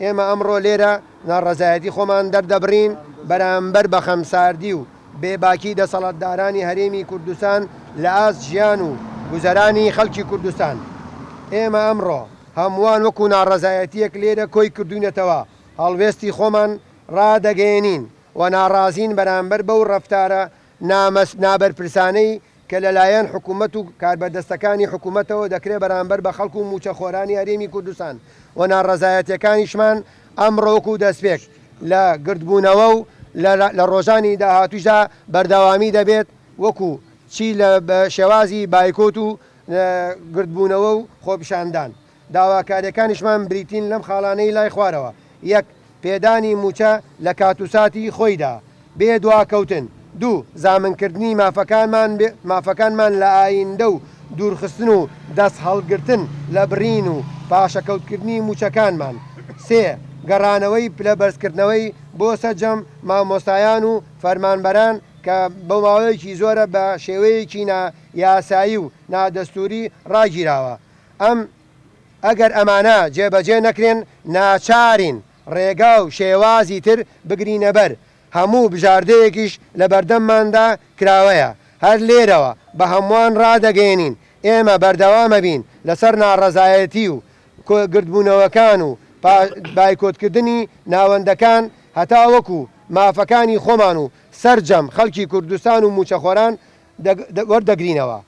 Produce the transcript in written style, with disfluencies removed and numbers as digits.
ئێمە ئەمڕۆ لێرە ناڕەزایەتی خۆمان دەردەبڕین بەرامبەر بە خەمساردی و بێباکی دەسەڵاتدارانی هەرێمی کوردستان لە ئاست ژیان و گوزەرانی خەڵکی کوردستان. ئێمە ئەمڕۆ هەمووان وەکو ناڕەزایەتییەک لێرە کۆی کردووینەتەوە هەڵوێستی خۆمان ڕادەگەیەنین و ناڕازین بەرامبەر بەو ڕەفتارە نابەرپرسانەی کە لەلایەن حکومەت و کاربەدەستەکانی حکومەتەوە دەکرێت بەرامبەر بە خەڵک و مووچەخۆرانی هەرێمی کوردستان و ناڕەزایەتیەکانیشمان ئەمڕۆ وەکو دەستپێک لە گردبوونەوە و لە ڕۆژانی داهاتووشدا بەردەوامی دەبێت وەکو چی لە شێوازی بایکۆت و گردبوونەوە و خۆپیشاندان. داواکاریەکانیشمان بریتین لەم خاڵانەی لای خوارەوە، یەک. پێدانی مووچە لە کات و ساتی خۆیدا، بێ دواکەوتن. دوو. زامنکردنی مافەکانمان مافەکانمان لە ئایندە و دوورخستن و دەست هەڵگرتن لە بڕین و پاشەکەوتکردنی مووچەکانمان. سێ. گەڕانەوەی پلە بەرزکردنەوەی بۆ سەرجەم مامۆستایان و فەرمانبەران کە بۆ ماوەیەکی زۆرە بە شێوەیەکی نا یاسایی و نادەستووری ڕاگیراوە. ئەم ئەگەر ئەمانە جێبەجێ نەکرێن ناچارین ڕێگا و شێوازی تر بگرینەبەر، هەموو بژاردەیەکیش لەبەردەمماندا کراوەیە، هەر لێرەوە بە هەمووان ڕادەگەیەنین ئێمە بەردەوامەبین لەسەر ناڕەزایەتی و گردبوونەوەکان و بایکۆتکردنی ناوەندەکان هەتاوەکو مافەکانی خۆمان و سەرجەم خەڵکی کوردستان و مووچەخۆران وەردەگرینەوە.